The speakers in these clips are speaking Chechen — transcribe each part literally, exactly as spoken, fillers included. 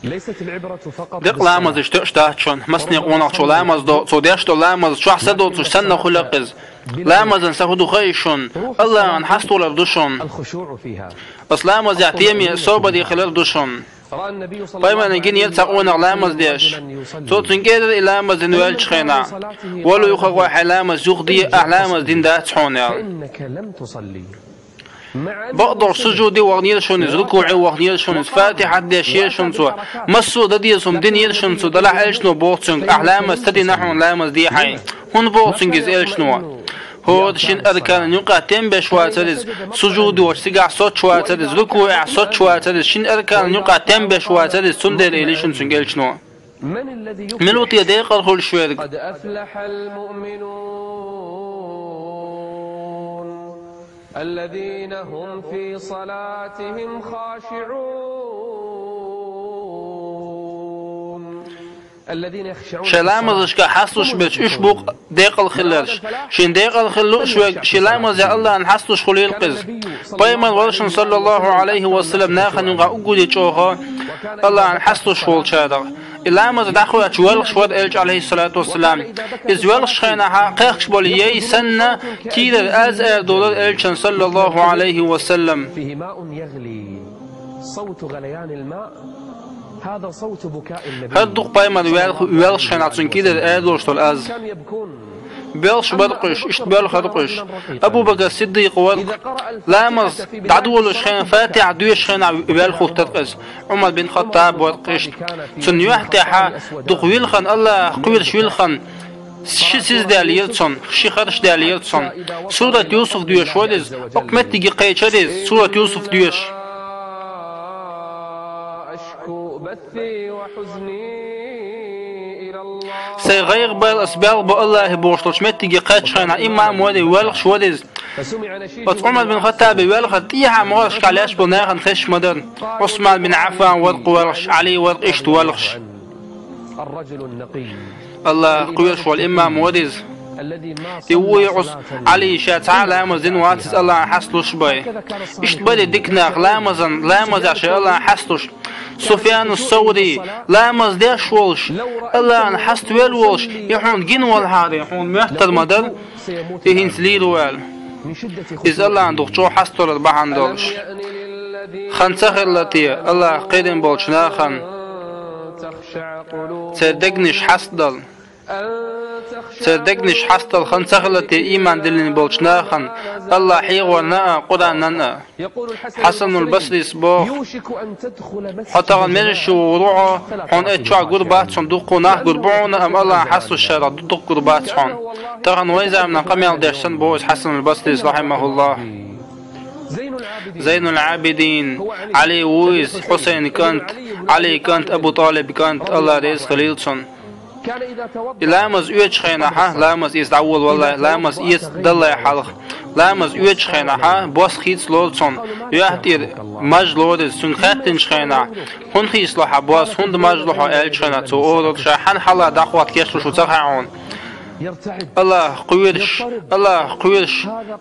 Декъа ламазаш тоъаш дац шун, массане къонахчо ламаз до, цо деш дола ламаз чохь са доцуш санна хуьлу-кх иза. Ламазан са хӀун ду хаий шун? АллахӀан хьасталур ду шун. Аса ламазехь теме собаре хилар ду шун. Пайхамарна гина яра цхьа къонах ламаз деш. Цо цуьнга элира и ламаз дина ваьллачу хенахь: «Вало, юха гӀой, хьайн ламаз юхаде, ахь ламаз дина дац хьуна», — аьлла. Бакъдолуш сужуде ваханера шуна иза, рукуӀе ваханера шуна иза, Фатихьат дешера шуна цо. Массо а дан деза хӀума динера шуна цо, делахь элчано боху цуьнга: «Ахь ламаз ца дина, хьуна ламаз де хьайн». ХӀунда боху цуьнга иза элчано? ХӀора шина арканан юкъахь тем беш вацара иза, сужуде вахча цигахь соцуш вацара иза, рукуӀехь соцуш вацара иза, шина арканан юкъахь тем беш вацара иза, цундела элира шуна цуьнга элчано. Мила ву те декъала хуьлуш верг? الذين هم في صلاتهم خاشعون. Шайн ламазашка хьасталуш берш, уьш бу-кх декъала хилларш. Шен декъала хила лууш верг, шен ламазехь АллахӀан хьасталуш хуьлийла-кх иза. Пайхамар вара шуна, саллаллахӀу Ӏалайхи ва саллам, нахана юкъахь уггаре чӀогӀа АллахӀан хьасталуш волчарах. И ламаз дӀахӀоьттича воьлхуш вара элча, Ӏалайхиссалату вассалам. Иза воьлхучу хенахь кхехкаш болу яй санна, кийрара аз арадолура элчан, саллаллахӀу Ӏалайхи ва саллам. ХӀара ду-кх пайхамар воьлху-, воьлхучу хенахь цуьнан кийрара арадолуш долу аз. Боьлхуш бара-кх уьш, иштта боьлхура-кх уьш. Абу-Бакр Сиддикъ вара-кх. Ламаз дӀадолучу хенахь, Фатихьа доьшучу хенахь воьлхура-кх иза. Ӏумар бин Хаттаб вара-кх иштта. Цуьнан юьхь тӀехь дукха вилхина, АллахӀах кхоьруш вилхина, ши сиз даьллера цунна, ши харш даьллера цунна. Сурат Юсуф доьшуш вара иза, окху меттиге кхечира иза, Сурат Юсуф доьшуш. Сайн гӀайгӀа-байла ас белхабо АллахӀе бохуш долчу меттиге кхаьччу хенахь, имам вара и, воьлхуш вара иза. Оцу Ӏумар бин Хаттабе воьлхар тӀехьа могӀаршкахь лаьтташ болу нахана хезаш ма дара. Ӏусман бин Ӏаффан вара-кх воьлхуш, Ӏали вара-кх иштта воьлхуш. АллахӀах кхоьруш волу имам вара иза. И вуй Ӏус-, Ӏали, ша цхьа а ламаз дина вац иза АллахӀан хьасталуш бен. Иштта бара и дика нах, ламазан, ламазехь шайн АллахӀан хьасталуш. Суфьяну Саври, ламаз деш волуш, АллахӀан хьаставелла волуш, и хьуна гина велхьара, хьуна моьттур ма дара, и хӀинца лийр ву аьлла. Иза АллахӀан дукха чӀогӀа хьасталур бахьана долуш. Хан ца хилла те АллахӀах кхерам болчу нахана церан дегнаш хьастадала? Церан дегнаш хьастадала хан ца хилла те ийман диллина болчу нахана АллахӀ хьехорна а, Къуръанан а? Хьасанул Басрис боху: «Хьо тахана межаш чу вогӀур ву хьо, хьуна оцу чохь гур бац хьуна, дуккха нах гур бу хьуна, амма АллахӀан хьасталуш шарахь дуккха гур бац хьуна». Тахана вайн заманан къамел деш санна боху иза Хьасанул Басрис, рахьимахуллахӀ. Зайнул Ӏабидин, Ӏали ву иза, Хьусайн кӀант, Ӏали кӀант, Абу ТӀалиб кӀант, АллахӀ реза хуьлийла цунна. И ламаз оьцучу хенахь, ламаз эца дӀаволавалале, ламаз эца далале хьалха, ламаз оьцучу хенахь, бос хийцалора цунна, юьхь тӀера маж лора иза, цуьнга хаьттинчу хенахь: «ХӀунда хийцало хьан бос, хӀунда маж ло хьо?» — аьллачу хенахь, цо олура: «Ша хьан хьалха дӀахӀотта кечлуш ву ца хаьа хьуна». АллахӀах кхоьруш, АллахӀах кхоьруш,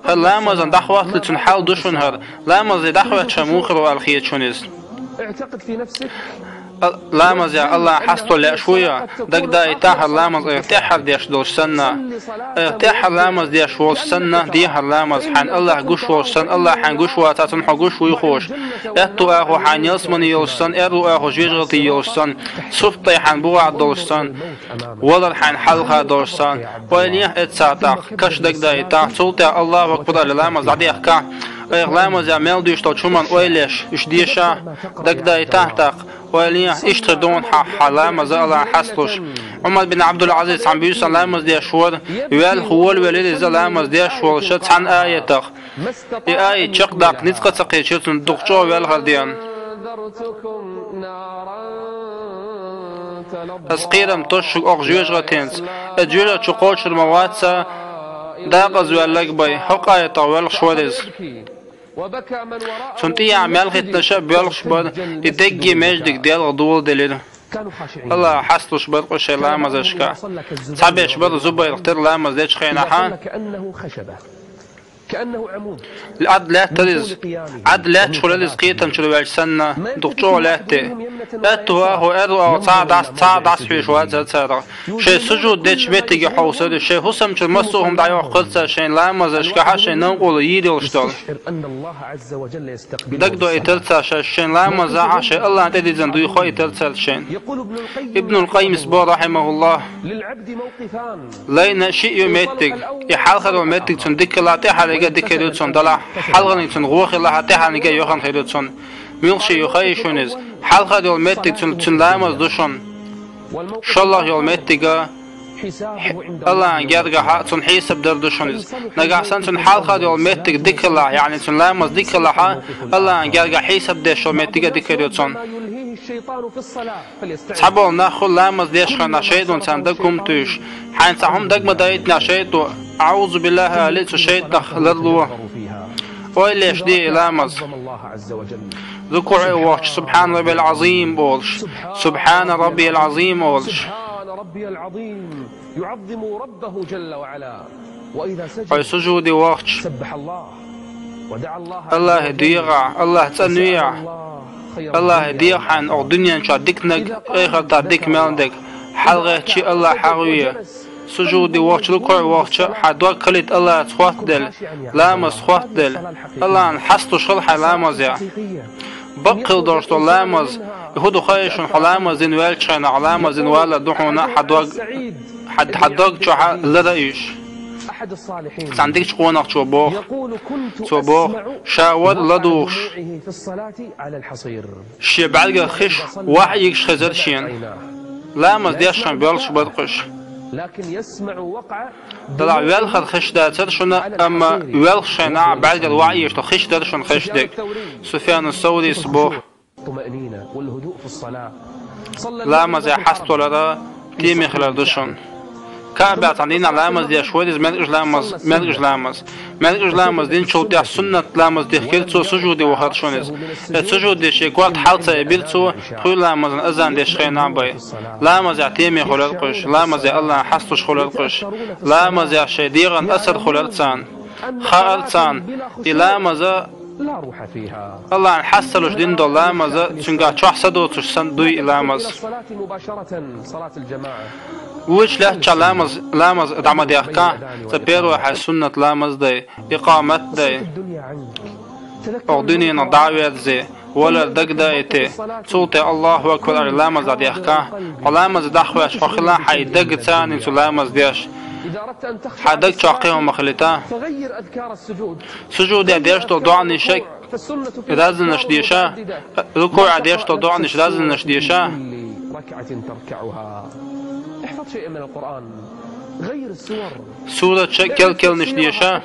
хӀара ламазан дӀахӀоттале цуьнан хьал ду шуна хӀара, ламазе дӀахӀоьттича муха хир ву аьлла хета шуна иза. А-, ламазехь АллахӀан хьасталуш лаьаш вуй, дагадайтахьара ламаз айхьа тӀаьххьара деш долуш санна. Айхьа тӀаьххьара ламаз деш волуш санна, дехьара ламаз хьайна АллахӀ гуш волуш санна, АллахӀ хьайна гуш вацахь, цунна хьо гуш вуй хууш. Аьтту агӀо хьайна ялсамани йолуш санна, аьрру агӀо вежаргӀатий йолуш санна, суфта тӀе хьайна бухахь долуш санна, валар хьайна хьалха долуш санна. Ойла е эццахь тӀаккха, каш дагадайтахь, цул тӀаьхьа АллахӀу акбар аьлла ламаз дӀадехкахь, айхьа ламазехь мел дуьйш долчу хӀуманна ойла еш, уьш дешахь, дагадайтахь тӀаккха. Ойла е, иштта хир ду хьан, хьан ламаз АллахӀан хьасталуш. Ӏумар бин Ӏабдул-Ӏазиз цхьана буьйсанна ламаз деш вара, велха волавелира иза ламаз деш волуш цхьана аятах. И аят чекхдаккха ницкъ а ца кхечира цунна дукха чӀогӀа велхар ден. Ас кхерам тосу шуьга окху жоьжахатинца, и жоьжахати чу кхочур ма вац сан декъаза ваьлларг бен, хӀокху аятах велхаш вара иза. Цунна тӀехьа мел хӀиттинарш а боьлхуш бара, и дерриге маьждиг делха доладелира. АллахӀан хьасталуш бара-кх уьш шайн ламазашка. Цхьаберш бара Зубайрах тера ламаз дечу хенахь. كأنه عمود. Ӏад лаьттар из, Ӏад лаьтташ хулар из кхетамчура ваьлча санна, дукха чӀогӀа лаьтта. Аьттув а хьо, аьрру а хьо, цхьа дӀас-, цхьа дӀасахьош вацар царех. Шоай сужуд деча моттиге хьовсар уж, шоай хӀусамчура массо а хӀума дӀайохкар цар шоай ламазашкахьа, шоай новкъола йийр йолаш дола. Дагадоуйтар цар шоаш шоай ламаза а, шоай АллахӀа тӀадизза дуй хоийтар цар шоайна. Ибнул Къаййима боху, рахьимахӀуллахӀ, лайна шиъ ю моттиг, и хьалхара йола моттиг цунна дикалла а, тӀехьарниг а дика хир ю цунна, делахь хьалхарниг цунна гӀо хилахь а, тӀехьарниг а йохан хир ю цунна. Муьлхха шиъ ю хаий шуна иза? Хьалхара йола моттиг цунна, цунна ламаз ду шуна. ШоллагӀа йола моттиг а, АллахӀа гергахьа цунна хьесап дар ду шуна иза. Нагахь санна цунна хьалхара йола моттиг дика хилахь, яъни цунна ламаз дика хилахь а, АллахӀа гергахьа хьесап деш йола моттиг а дика хир ю цунна. Цхьабола нах хул ламаз деш хенахь шайтӀо царна дага хӀума туьйсуш. Хьайна цхьа хӀума дага ма дайтинехь шайтӀо, аӀузу биллахӀ, ала а цу шайтӀанах ларло. Ойла еш де и ламаз. РукуӀе вахча, سبحان ربي العظيم олуш, سبحان ربي العظيم олуш. Хьо сужуде вахча, АллахӀа дегӀахь, АллахӀ цӀанвехь, АллахӀа дегӀахь хьайна оха дуьнен чохь диканиг, эхартахь дика мел дерг, хьалагӀаьттача АллахӀ хьагӀ ве. Сужуде вахча, рукуӀе вахча, хьан дог хилийта АллахӀаца хоттаделла, ламазца хоттаделла, АллахӀана хьасталуш хила хьайн ламазехь. Бакъ хила долуш долу ламаз, и хӀун ду хаий шуна, хьо ламаз дина ваьллачу хенахь, ламаз дина валар ду хьуна хьан дог, хьан, хьан дог чохь лара а уьш. Цхьана дикачу къонахчо боху. Цо боху, ша вара ладугӀуш, шен бӀаьргара хиш вахь а йигаш хезара шена. Ламаз деш хьан боьлхуш бара-кх уьш. Делахь велхар хиш дацара шуна, амма велхаш хенахь бӀаьргара вахь а йигаш долу хиш дара шуна хезаш дерг. Суфьяну Саврис боху. Ламазехь хьаставалар а, теме хилар ду шуна. КаӀбехь цхьана дийнахь ламаз деш вара иза, маьркӀажа ламаз, маьркӀажа ламаз. МаьркӀажа ламаз динчул тӀаьхьа суннат ламаз дихкира цо, сужуде вахара шуна иза. Э, сужуде шен корта хьал ца эбира цо, пхуьйла ламазан азан деш хенахь бен. Ламазехь теме хилар-кх уьш, ламазехь АллахӀана хьасталуш хилар-кх уьш, ламазехь шайн дегӀан асар хилар царна. Хаара царна, и ламаз а, АллахӀана хьасталуш дина долу ламаз а, цуьнгахь чохь са доцуш санна дуй и ламаз. Вуьйцуш лаьттачохь ламаз, ламаз дӀа ма дехкахь, цкъа первый хьайн суннат ламаз дай, икъамат дай. Оха дуьненах дӀа а верзий, валар дагадайти, цул тӀе Аллаху акбар аьлла ламаз дӀадехкахь, хьо ламаз дӀахьош хьо хилахь хьайн дагца царниг цу ламаз деш. Хьан даг чохь кхин хӀума хилийта. Сужуде деш долу доӀанаш а разнанаш деша, рукуӀе деш долу доӀанаш разнанаш деша. Сураташ а кел-келнаш деша.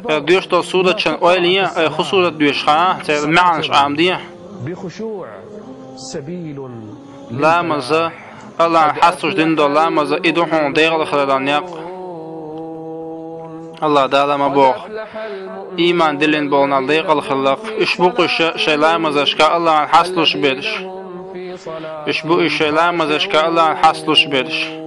Э, доьшуш долу сураташна ойла е, э, хӀун сурат доьшуш хаа, церан маьӀнаш Ӏамаде. Ламаз а, АллахӀана хьасталуш дина долу ламаз а, и ду хьуна декъала хиларан некъ. АллахӀ Дала ма боху, ийман диллина болу нах декъала хилла-кх. Уьш бу-кх уьш шайн ламазашка АллахӀана хьасталуш берш. Уьш бу уьш шайн ламазашка АллахӀана хьасталуш берш.